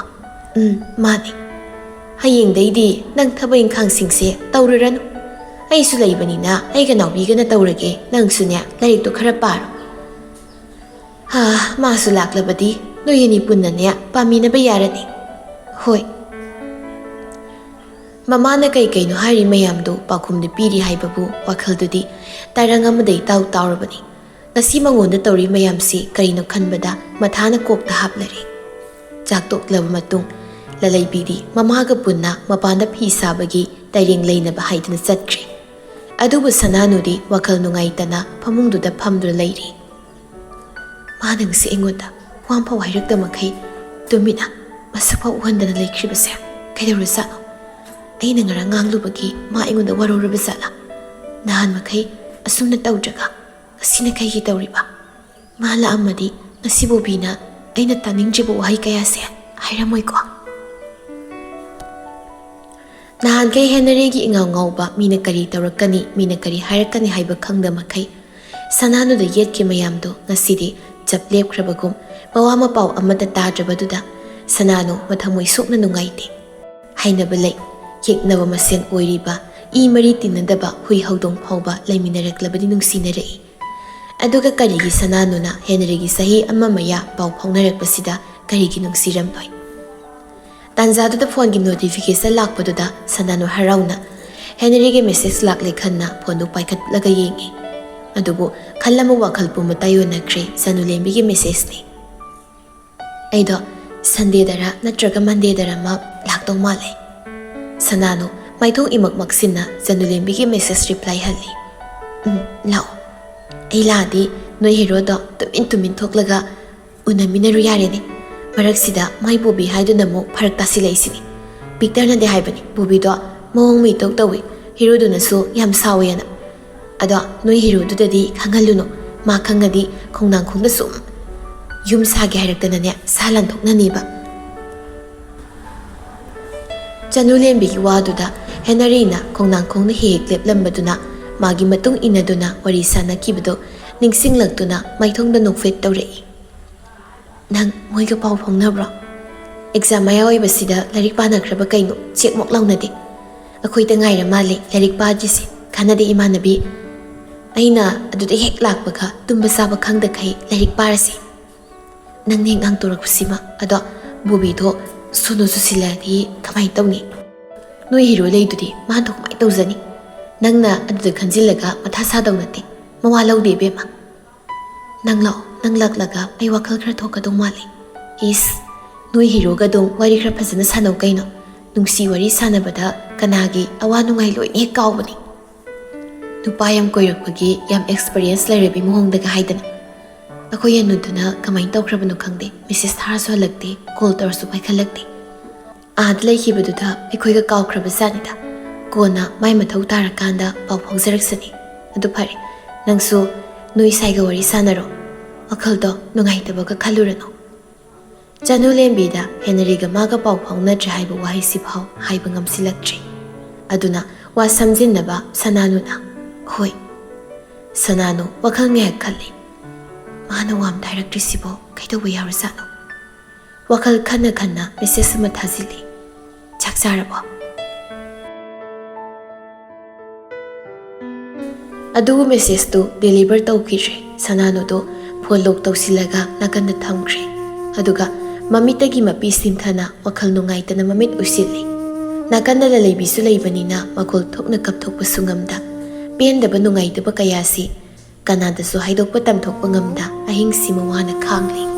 "ꯎꯝ, ꯃꯥꯅꯦ꯫" "ꯍꯌꯦꯡꯗꯩꯗꯤ ꯅꯪ ꯊꯕꯛ ꯏꯪꯈꯥꯡꯁꯤꯡꯁꯦ ꯇꯧꯔꯨꯔꯅꯨ꯫ ꯑꯩꯁꯨ ꯂꯩꯕꯅꯤꯅ ꯑꯩꯒ ꯅꯥꯎꯕꯤꯒꯅ ꯇꯧꯔꯒꯦ, ꯅꯪꯁꯨꯅꯦ ꯂꯥꯏꯔꯤꯛꯇꯣ ꯈꯔ ꯄꯥꯔꯣ꯫" "ꯍꯥ, ꯃꯥꯁꯨ ꯂꯥꯛꯂꯕꯗꯤ ꯅꯣꯏ ꯑꯅꯤ ꯄꯨꯟꯅꯅꯦ ꯄꯥꯃꯤꯟꯅꯕ ꯌꯥꯔꯅꯤ꯫" "ꯍꯣꯏ꯫" ꯃꯃꯥꯅ ꯀꯩ ꯀꯩꯅꯣ ꯍꯥꯏꯔꯤ ꯃꯌꯥꯝꯗꯨ ꯄꯥꯎꯈꯨꯝꯗꯨ ꯄꯤꯔꯤ ꯍꯥꯏꯕꯕꯨ ꯋꯥꯈꯜꯗꯨꯗꯤ ꯇꯔꯪ ꯑꯃꯗ ꯏꯇꯥꯎ ꯇꯥꯎꯔꯕꯅꯤ꯫ ꯉꯁꯤ ꯃꯉꯣꯟꯗ ꯇꯧꯔꯤ ꯃꯌꯥꯝꯁꯤ ꯀꯔꯤꯅꯣ ꯈꯟꯕꯗ ꯃꯊꯥꯅ ꯀꯣꯛꯇ ꯍꯥꯞꯂꯔꯦ꯫ ꯆꯥꯛ ꯇꯣꯛꯂꯕ ꯃꯇꯨꯡ ꯂꯂꯩꯕꯤꯗꯤ ꯃꯃꯥꯒ ꯄꯨꯟꯅ ꯃꯄꯥꯟꯗ ꯐꯤ ꯁꯥꯕꯒꯤ ꯇꯩꯔꯦꯡ ꯂꯩꯅꯕ ꯍꯥꯏꯗꯨꯅ ꯆꯠꯈ꯭ꯔꯦ꯫ ꯑꯗꯨꯕꯨ ꯁꯅꯥꯅꯨꯗꯤ ꯋꯥꯈꯜ ꯅꯨꯡꯉꯥꯏꯇꯅ ꯐꯃꯨꯡꯗꯨꯗ ꯐꯝꯗꯨꯅ ꯂꯩꯔꯤ꯫ ꯃꯥꯅ ꯉꯁꯤ ꯑꯩꯉꯣꯟꯗ ꯋꯥ ꯑꯃꯐꯥꯎ ꯍꯥꯏꯔꯛꯇ ꯃꯈꯩ ꯇꯨꯃꯤꯟꯅ ꯃꯁꯛ ꯐꯥꯎ ꯎꯍꯟꯗꯅ ꯂꯩꯈ꯭ꯔꯤꯕꯁꯦ ꯀꯩꯗꯧꯔꯖꯥꯠꯅꯣ? ꯑꯩꯅ ꯉꯔꯥꯡ ꯉꯥꯡꯂꯨꯕꯒꯤ ꯃꯥ ꯑꯩꯉꯣꯟꯗ ꯋꯥꯔꯧꯔꯕ ꯖꯥꯠꯂꯥ? ꯅꯍꯥꯟ ꯃꯈꯩ ꯑꯁꯨꯝꯅ ꯇꯧꯗ꯭ꯔꯒ ꯉꯁꯤꯅ ꯀꯩꯒꯤ ꯇꯧꯔꯤꯕ? ꯃꯥ ꯂꯥꯛꯑꯝꯃꯗꯤ ꯉꯁꯤ ꯕꯣꯕꯤꯅ ꯑꯩꯅ ꯇꯥꯅꯤꯡꯗ꯭ꯔꯤꯕ ꯋꯥꯍꯩ ꯀꯌꯥꯁꯦ ꯍꯥꯏꯔꯝꯃꯣꯏꯀꯣ? ꯅꯍꯥꯟꯈꯩ ꯍꯦꯟꯅꯔꯦꯒꯤ ꯏꯉꯥꯎ ꯉꯥꯎꯕ, ꯃꯤꯅ ꯀꯔꯤ ꯇꯧꯔꯛꯀꯅꯤ, ꯃꯤꯅ ꯀꯔꯤ ꯍꯥꯏꯔꯛꯀꯅꯤ ꯍꯥꯏꯕ ꯈꯪꯗ ꯃꯈꯩ ꯁꯅꯥꯅꯨꯗ ꯌꯦꯠꯈꯤ ꯃꯌꯥꯝꯗꯨ ꯉꯁꯤꯗꯤ ꯆꯞ ꯂꯦꯞꯈ꯭ꯔꯕꯒꯨꯝ ꯃꯋꯥ ꯃꯄꯥꯎ ꯑꯃꯠꯇ ꯇꯥꯗ꯭ꯔꯕꯗꯨꯗ ꯁꯅꯥꯅꯨ ꯃꯊꯃꯣꯏ ꯁꯣꯛꯅ ꯅꯨꯡꯉꯥꯏꯇꯦ꯫ ꯍꯥꯏꯅꯕ ꯂꯩ, ꯌꯦꯛꯅꯕ ꯃꯁꯦꯟ ꯑꯣꯏꯔꯤꯕ ꯏ ꯃꯔꯤ ꯇꯤꯟꯅꯗꯕ ꯍꯨꯏ ꯍꯧꯗꯣꯡ ꯐꯥꯎꯕ ꯂꯩꯃꯤꯟꯅꯔꯛꯂꯕꯗꯤ ꯅꯨꯡꯁꯤꯅꯔꯛꯏ꯫ ꯑꯗꯨꯒ ꯀꯔꯤꯒꯤ ꯁꯅꯥꯅꯨꯅ ꯍꯦꯅꯔꯤꯒꯤ ꯆꯍꯤ ꯑꯃ ꯃꯌꯥ ꯄꯥꯎ ꯐꯥꯎꯅꯔꯛꯄꯁꯤꯗ ꯀꯔꯤꯒꯤ ꯅꯨꯡꯁꯤꯔꯝꯂꯣꯏ? ꯇꯥꯟꯖꯥꯗꯨꯗ ꯐꯣꯟꯒꯤ ꯅꯣꯇꯤꯐꯤꯀꯦꯁꯟ ꯂꯥꯛꯄꯗꯨꯗ ꯁꯅꯥꯅꯨ ꯍꯔꯥꯎꯅ ꯍꯦꯅꯔꯤꯒꯤ ꯃꯦꯁꯦꯖ ꯂꯥꯛꯂꯦ ꯈꯟꯅ ꯐꯣꯟꯗꯨ ꯄꯥꯏꯈꯠꯂꯒ ꯌꯦꯡꯉꯤ꯫ ꯑꯗꯨꯕꯨ ꯈꯜ ꯑꯃ ꯋꯥꯈꯜ ꯄꯨꯝꯕ ꯇꯥꯏꯌꯣꯟꯅꯈ꯭ꯔꯦ ꯁꯅꯨꯂꯦꯝꯕꯤꯒꯤ ꯃꯦꯁꯦꯖꯅꯤ꯫ ꯑꯩꯗꯣ ꯁꯟꯗꯦꯗꯔ ꯅꯠꯇ꯭ꯔꯒ ꯃꯟꯗꯦꯗꯔ ꯑꯃ ꯂꯥꯛꯇꯧ ꯃꯥꯜꯂꯦ꯫ ꯁꯅꯥꯅꯨ ꯃꯥꯏꯊꯣꯡ ꯏꯃꯛ ꯃꯛꯁꯤꯟꯅ ꯁꯅꯨꯂꯦꯝꯕꯤꯒꯤ ꯃꯦꯁꯦꯖ ꯔꯤꯄ꯭ꯂꯥꯏ ꯍꯜꯂꯤ꯫ "ꯎꯝ, ꯂꯥꯛꯑꯣ꯫ ꯑꯩ ꯂꯥꯛꯑꯗꯤ ꯅꯣꯏ ꯍꯦꯔꯣꯗꯣ ꯇꯨꯃꯤꯟ ꯇꯨꯃꯤꯟ ꯊꯣꯛꯂꯒ ꯎꯅꯃꯤꯟꯅꯔꯨ ꯌꯥꯔꯦꯅꯦ꯫ ꯃꯔꯛꯁꯤꯗ ꯃꯥꯏ ꯄꯨꯕꯤ ꯍꯥꯏꯗꯨꯅ ꯑꯃꯨꯛ ꯐꯔꯛ ꯇꯥꯁꯤꯜꯂꯛꯏꯁꯤꯅꯤ꯫ ꯄꯤꯛꯇꯔꯅꯗꯤ ꯍꯥꯏꯕꯅꯤ, ꯄꯨꯕꯤꯗꯣ ꯃꯑꯣꯡ ꯃꯩꯇꯧ ꯇꯧꯏ, ꯍꯦꯔꯣꯗꯨꯅꯁꯨ ꯌꯥꯝ ꯁꯥꯎꯋꯦꯅ꯫ ꯑꯗꯣ ꯅꯣꯏ ꯍꯦꯔꯣꯗꯨꯗꯗꯤ ꯈꯪꯍꯜꯂꯨꯅꯨ, ꯃꯥ ꯈꯪꯉꯗꯤ ꯈꯣꯡꯅꯥꯡ ꯈꯣꯡꯗ ꯁꯨꯝ ꯌꯨꯝ ꯁꯥꯒꯦ ꯍꯥꯏꯔꯛꯇꯅꯅꯦ ꯁꯥ ꯂꯥꯟꯊꯣꯛꯅꯅꯤꯕ꯫" ꯆꯅꯨꯂꯦꯝꯕꯤꯒꯤ ꯋꯥꯗꯨꯗ ꯍꯦꯅꯔꯤꯅ ꯈꯣꯡꯅꯥꯡ ꯈꯣꯡꯅ ꯍꯦꯛ ꯍꯦꯛ ꯂꯦꯞꯂꯝꯕꯗꯨꯅ ꯃꯥꯒꯤ ꯃꯇꯨꯡ ꯏꯟꯅꯗꯨꯅ ꯋꯥꯔꯤ ꯁꯥꯅꯈꯤꯕꯗꯨ ꯅꯤꯡꯁꯤꯡꯂꯛꯇꯨꯅ ꯃꯥꯏꯊꯣꯡꯗ ꯅꯣꯛꯐꯦꯠ ꯇꯧꯔꯛꯏ꯫ "ꯅꯪ ꯃꯣꯏꯒ ꯄꯥꯎ ꯐꯥꯎꯅꯕ꯭ꯔꯣ? ꯑꯦꯛꯖꯥꯝ ꯃꯌꯥ ꯑꯣꯏꯕꯁꯤꯗ ꯂꯥꯏꯔꯤꯛ ꯄꯥꯅꯈ꯭ꯔꯕ ꯀꯩꯅꯣ? ꯆꯦꯛꯃꯣꯛ ꯂꯥꯎꯅꯗꯦ꯫ ꯑꯩꯈꯣꯏꯗ ꯉꯥꯏꯔ ꯃꯥꯜꯂꯦ ꯂꯥꯏꯔꯤꯛ ꯄꯥꯗ꯭ꯔꯤꯁꯦ꯫ ꯀꯥꯟꯅꯗꯦ ꯏꯃꯥꯟꯅꯕꯤ꯫ ꯑꯩꯅ ꯑꯗꯨꯗ ꯍꯦꯛ ꯂꯥꯛꯄꯒ ꯇꯨꯝꯕ ꯆꯥꯕ ꯈꯪꯗꯈꯩ ꯂꯥꯏꯔꯤꯛ ꯄꯥꯔꯁꯦ꯫ ꯅꯪꯅ ꯍꯦꯛ ꯉꯥꯡꯊꯣꯔꯛꯄꯁꯤꯃ꯫ ꯑꯗꯣ ꯕꯣꯕꯤꯗꯣ ꯁꯣꯅꯣ ꯆꯨꯁꯤꯜꯂꯛꯑꯗꯤ ꯀꯃꯥꯏꯅ ꯇꯧꯅꯤ? ꯅꯣꯏ ꯍꯤꯔꯣ ꯂꯩꯗꯨꯗꯤ ꯃꯥꯗꯣ ꯀꯃꯥꯏꯅ ꯇꯧꯖꯅꯤ? ꯅꯪꯅ ꯑꯗꯨꯗ ꯈꯟꯖꯤꯜꯂꯒ ꯃꯊꯥ ꯁꯥꯗꯧ ꯅꯠꯇꯦ꯫ ꯃꯋꯥ ꯂꯧꯗꯦ ꯏꯕꯦꯝꯃ꯫ ꯅꯪ ꯂꯥꯛꯑꯣ, ꯅꯪ ꯂꯥꯛꯂꯒ ꯑꯩ ꯋꯥꯈꯜ ꯈꯔ ꯊꯣꯛꯀꯗꯧ ꯃꯥꯜꯂꯤ꯫" "ꯏꯁ, ꯅꯣꯏ ꯍꯤꯔꯣꯒ ꯑꯗꯨꯝ ꯋꯥꯔꯤ ꯈꯔ ꯐꯖꯅ ꯁꯥꯟꯅꯧ ꯀꯩꯅꯣ꯫ ꯅꯨꯡꯁꯤ ꯋꯥꯔꯤ ꯁꯥꯟꯅꯕꯗ ꯀꯅꯥꯒꯤ ꯑꯋꯥ ꯅꯨꯡꯉꯥꯏ ꯂꯣꯏꯅ ꯍꯦꯛ ꯀꯥꯎꯕꯅꯤ꯫ ꯅꯨꯄꯥ ꯌꯥꯝ ꯀꯣꯏꯔꯛꯄꯒꯤ ꯌꯥꯝ ꯑꯦꯛꯁꯄꯤꯔꯤꯌꯦꯟꯁ ꯂꯩꯔꯕꯤ ꯃꯑꯣꯡꯗꯒ ꯍꯥꯏꯗꯅ꯫ ꯑꯩꯈꯣꯏ ꯑꯅꯨꯗꯨꯅ ꯀꯃꯥꯏꯅ ꯇꯧꯈ꯭ꯔꯕꯅꯣ ꯈꯪꯗꯦ, ꯃꯦꯁꯦꯖ ꯊꯥꯔꯁꯨ ꯍꯜꯂꯛꯇꯦ, ꯀꯣꯜ ꯇꯧꯔꯁꯨ ꯄꯥꯏꯈꯠꯂꯛꯇꯦ꯫ ꯑꯥꯗ ꯂꯩꯈꯤꯕꯗꯨꯗ ꯑꯩꯈꯣꯏꯒ ꯀꯥꯎꯈ꯭ꯔꯕ ꯖꯥꯠꯅꯤꯗ꯫ ꯀꯣꯟꯅ ꯃꯥꯏ ꯃꯊꯧ ꯇꯥꯔꯀꯥꯟꯗ ꯄꯥꯎ ꯐꯥꯎꯖꯔꯛꯁꯅꯤ꯫ ꯑꯗꯨ ꯐꯔꯦ, ꯅꯪꯁꯨ ꯅꯣꯏ ꯁꯥꯏꯒ ꯋꯥꯔꯤ ꯁꯥꯟꯅꯔꯣ꯫ ꯋꯥꯈꯜꯗꯣ ꯅꯨꯡꯉꯥꯏꯇꯕꯒ ꯈꯜꯂꯨꯔꯅꯨ꯫" ꯆꯅꯨ ꯂꯦꯝꯕꯤꯗ ꯍꯦꯅꯔꯤꯒ ꯃꯥꯒ ꯄꯥꯎ ꯐꯥꯎꯅꯗ꯭ꯔꯦ ꯍꯥꯏꯕ ꯋꯥꯍꯩꯁꯤꯐꯥꯎ ꯍꯥꯏꯕ ꯉꯝꯁꯤꯜꯂꯛꯇ꯭ꯔꯤ꯫ ꯑꯗꯨꯅ ꯋꯥ ꯁꯝꯖꯤꯟꯅꯕ ꯁꯅꯥꯅꯨꯅ, "ꯍꯣꯏ꯫" ꯁꯅꯥꯅꯨ ꯋꯥꯈꯜ ꯉꯥꯏꯍꯥꯛ ꯈꯜꯂꯤ꯫ "ꯃꯥꯅ ꯋꯥ ꯑꯝꯇ ꯍꯥꯏꯔꯛꯇ꯭ꯔꯤꯁꯤꯕꯣ ꯀꯩꯗꯧꯕ ꯌꯥꯎꯔꯖꯥꯠꯅꯣ?" ꯋꯥꯈꯜ ꯈꯟꯅ ꯈꯟꯅ ꯃꯦꯁꯦꯖ ꯑꯃ ꯊꯥꯖꯤꯜꯂꯤ꯫ "ꯆꯥꯛ ꯆꯥꯔꯕꯣ?" ꯑꯗꯨꯕꯨ message two deliver ꯇꯧꯈꯤꯗ꯭ꯔꯦ꯫ ꯁꯅꯥꯅꯨꯗꯣ phone lock ꯇꯧꯁꯤꯜꯂꯒ ꯅꯥꯀꯟꯗ ꯊꯝꯈ꯭ꯔꯦ꯫ ꯑꯗꯨꯒ ꯃꯃꯤꯠꯇꯒꯤ ꯃꯄꯤ ꯁꯤꯟꯊꯅ ꯋꯥꯈꯜ ꯅꯨꯡꯉꯥꯏꯇꯅ ꯃꯃꯤꯠ ꯎꯏꯁꯤꯜꯂꯤ꯫ ꯅꯥꯀꯟꯗ ꯂꯂꯩꯕꯤꯁꯨ ꯂꯩꯕꯅꯤꯅ ꯃꯈꯣꯜ ꯊꯣꯛꯅ ꯀꯞꯊꯣꯛꯄꯁꯨ ꯉꯝꯗ, ꯄꯦꯟꯗꯕ ꯅꯨꯡꯉꯥꯏꯇꯕ ꯀꯌꯥꯁꯤ ꯀꯅꯥꯗꯁꯨ ꯍꯥꯏꯗꯣꯛꯄ ꯇꯝꯊꯣꯛꯄ ꯉꯝꯗ ꯑꯍꯤꯡꯁꯤꯃ ꯋꯥꯅ ꯈꯥꯡꯂꯤ꯫